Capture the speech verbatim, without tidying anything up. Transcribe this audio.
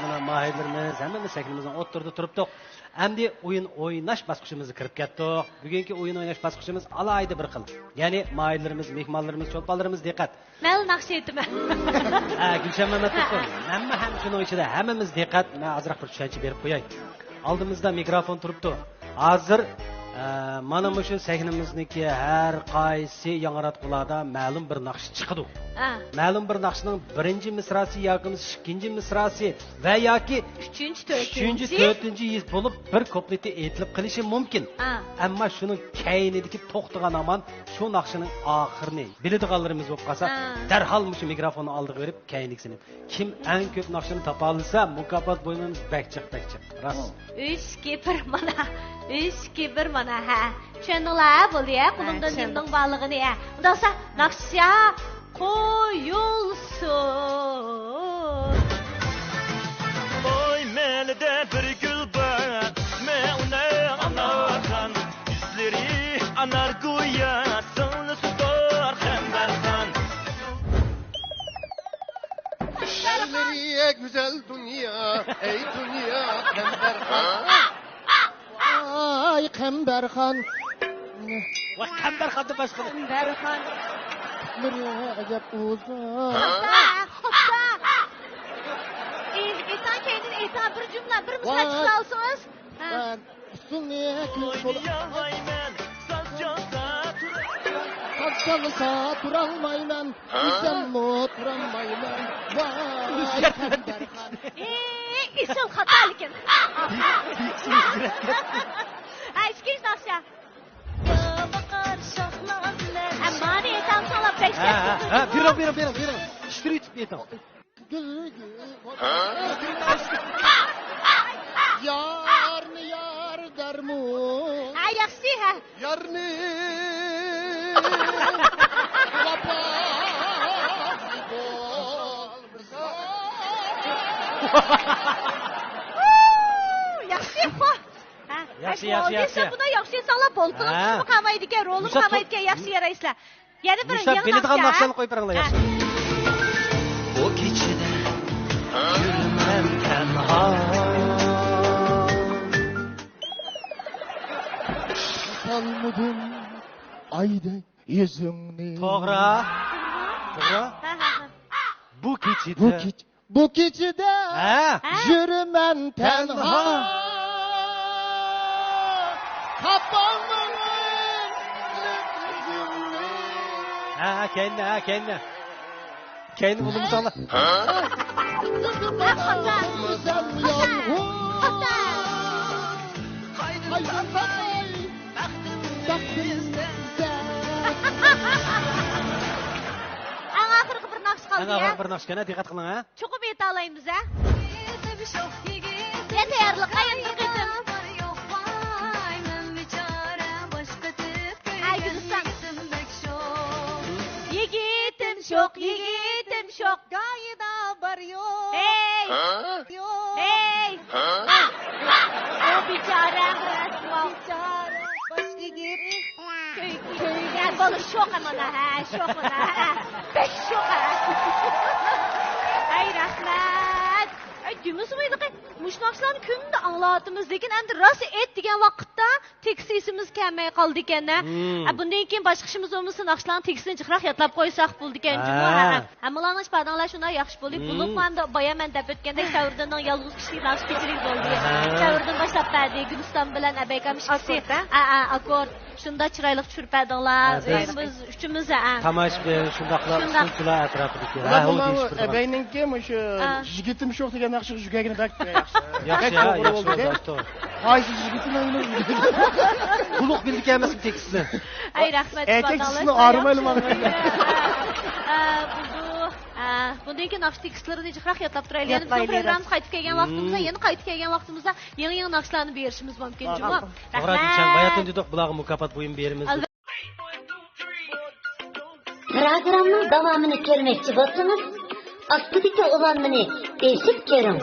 مانا ماھىرلىرىمىز ھەممىمىز سەھنىمىزنىڭ ئوتتۇرىدا تۇرۇپتۇق. ئەمدى ئويۇن ئويناش باسقۇچىمىزغا كىرىپ كەتتۇق. بۈگۈنكى ئويۇن ئويناش باسقۇچىمىز ئالاھىدە بىر خىل. يەنى ماھىرلىرىمىز، مېھمانلىرىمىز، چولپانلىرىمىز دىققەت. مەنلا ناخشا ئېيتىمەن. ھە، گۈلشەن مەمەتوف. مەنمۇ ھەم شۇنىڭ ئىچىدە ھەممىمىز دىققەت. مەن ئازراق بىر چۈشەنچە بېرىپ قوياي. ئالدىمىزدا مىكروفون تۇرۇپتۇ. ھازىر، ئە، مانا مۇشۇ سەھنىمىزنىڭكى ھەر قايسى ياڭراتقۇلاردا مەلۇم بىر ناخشا چىقىدۇ. ئا. مەلۇم بىر ناخشىنىڭ بىرىنچى مىسراسى ياكى بولمىسا ئىككىنچى مىسراسى ۋە ياكى ئۈچىنچى، ئۈچىنچى، تۆتىنچى. تۆتىنچى يىل بولۇپ بىر كۇپلېتى ئېيتىلىپ قېلىشى مۇمكىن. ئا. ئەمما شۇنىڭ كەينىدىكى توختىغان ھامان شۇ ناخشىنىڭ ئاخىرىنى بىلىدىغانلىرىمىز بولۇپ قالسا، ئا، دەرھال مۇشۇ مىكروفوننى ئالدىغا بېرىپ كەينىگە سېلىپ، كىم ئەڭ كۆپ ناخشىنى تاپالىسا، مۇكاپات بۇيۇمىمىز بەك جىق، بەك جىق. راست. ئۈچ كىپىر مانا. ئۈچ كىپىر مانا، ھە. چۈشەندىڭلار، ھە؟ بولدى، ھە؟ ھە، قولۇمدا چۈشەندىم. نېمىنىڭ بارلىقىنى، ھە؟ ئۇنداقسا، ناخشا قويۇلسۇن. ئوي، مەيلىدە بىر گۈل بار، ئىسمى ئۇنىڭ ئانارخان. يۈزلىرى ئانار گويا، سىڭلىسىدۇر قەمبەرخان. ئەللىرى گۈزەل دۇنيا، ئەي دۇنيا، قەمبەرخان. ۋاي قەمبەرخان. ۋاي قەمبەرخان دەپ باشقىلار. قەمبەرخان. پۇتلىرى ئەجەب ئۇزۇن. ئوپپا، ئوپپا. ئېيتىڭ، كەينىدىن ئېيتىڭ، بىر جۈملە، بىر مىسرا چىقىرالىسىڭىز. ھە. ئۇسسۇلنى كۈن بولۇپ. ئوينىيالمايمەن، ساز چالسا تۇرالمايمەن. ساز چالسا تۇرالمايمەن، ھە؟ ئۆزۈممۇ تۇرالمايمەن. ۋاي قەمبەرخان. ئېي، ئېسىل خاتا لېكىن. ھە، ئىككىنچى ناخشا. ھە، مانا ئېيتالساڭلار بەك ھە، ھە، ھە، بېرىڭ، بېرىڭ، بېرىڭ، بېرىڭ. ئىشتىرى يېتىپ ئېيتىڭ. ھە؟ يارنى يار دەرمۇ. ھە، ياخشى، ھە. يارنى ۋاپا. ياخشى، خو. ھە، ياخشى، ياخشى، ياخشى. دېسە، بۇنى ياخشى ئېيتساڭلار، بولكىنىڭ ھە. تىزىمۇ قالمايدىكەن، رولىمۇ قالمايدىكەن، ياخشى يارايسىلەر. يەنە بىر يېڭى ناخشا. بىلىدىغان ناخشىنى قويۇپ بېرىڭلار، ھە. ياخشى. بۇ كېچىدە يۈرىمەن تەنھا. سالمىدىم ئايدەك يۈزۈڭنى. توغرا. توغرا. ھە، ھە، ھە. بۇ كېچىدە. بۇ كېچە-، بۇ كېچىدە ھە. يۈرىمەن تەنھا. تەنھا. تاپالمىدىم ئۆزۈمنى. ھە، ھە، كەينىدە، ھە، كەينىدە. كەينىدە بولدىمۇ ساڭا؟ ھە؟ ئۆزۈم يالغۇز. قايدىن تاپاي بەختىمنى ئىزدەپ. ئەڭ ئاخىرقى بىر ناخشا قالدى، ئەڭ ئاخىرقى بىر ناخشا ئىكەن، ھە، دىققەت قىلىڭ، ھە. چوقۇم ئېيتالايمىز، ھە؟ يا تەييارلىققا يەنە بىر قېتىم. ھە، گۈلىستان. يىگىتىم شوق، يىگىتىم شوق. گاھىدا بار يوق. ھەي! ھە؟ ھەي! ھە؟ ئۇ بىچارە، بىچارە، باش ئېگىپ. كۆيگە بالىسى شوق مانا، ھە، شوق مانا، ھە. بەك شوق، ھە. ئەي، رەھمەت. ئەي، دېمىسىمۇ ھېلىقى مۇشۇ ناخشىلارنى كۈندە ئاڭلاۋاتىمىز، لېكىن ئەمدى راست ئېيت دېگەن ۋاقىتتا تېكىست ئېسىمىزگە كەلمەي قالىدىكەن-دە. مم. ئە، بۇندىن كېيىن باشقا ئىشىمىز بولمىسا، ناخشىلارنىڭ تېكىستىنى جىقراق يادلاپ قويساق بولىدىكەن جۇمۇ. ھە. ھە، ھە. ھەممىڭلارنىڭ ئىپادىڭلار شۇنداق ياخشى بولدى. مم. بولۇپمۇ ئەمدى بايا مەن دەپ ئۆتكەندەك، سەۋردىننىڭ يالغۇز كىشىلىك ناخشا كېچىلىكى بولدى. ھە. سەۋردىن باشلاپ بەردى، گۈلىستان بىلەن ئەبەيكام ئىككىسى. ئاكورد، ھە؟ ئە، ئە، ئاكورد. شۇنداق چىرايلىق چۈشۈرۈپ بەردىڭلار. ھە، بىز ئۆيىمىز ئۈچىمىز، ھە. تاماشىبىن شۇنداقلا شۇنداق. ئۇسسۇلچىلار ئەتراپىدىكى. ھە، بۇلار ھۇ، ماڭا دېيىشىپ تۇرىدىغان. ئەبەينىڭكى مۇشۇ ھە. يىگىتىم شوق دېگەن ناخشىغا جۈگەگىنى بەك ياخشى. ياخشى، بەك ھە، توغرا ياخشى بولدى. بولدى، توغرا. قايسى يىگىتىم ئەمدى؟ تولۇق بىلدىكەن ئەمەسمۇ تېكىستنى؟ ئاي، رەھمەت، ئەتەكچىسىنى ئايرىمايلى ماڭا. ھە، بولدى. ھە، بۇندىن كېيىن ناخشا تېكىستلىرىنى جىقراق يادلاپ تۇرايلى. يەنە بىزنىڭ يادلايلى. پروگراممىمىز قايتىپ كەلگەن ۋاقتىمىزدا، مم. يەنە قايتىپ كەلگەن ۋاقتىمىزدا يېڭى، يېڭى ناخشىلارنى بېرىشىمىز مۇمكىن جۇمۇ. ماقۇل. توغرا، رەھمەت. باياتىن دېدۇق، بۇلارغا مۇكاپات بۇيۇمى بېرىمىز دەپ. پروگراممىنىڭ داۋامىنى كۆرمەكچى بولسىڭىز، ئاستىدىكى ئۇلانمىنى بېسىپ كۆرۈڭ.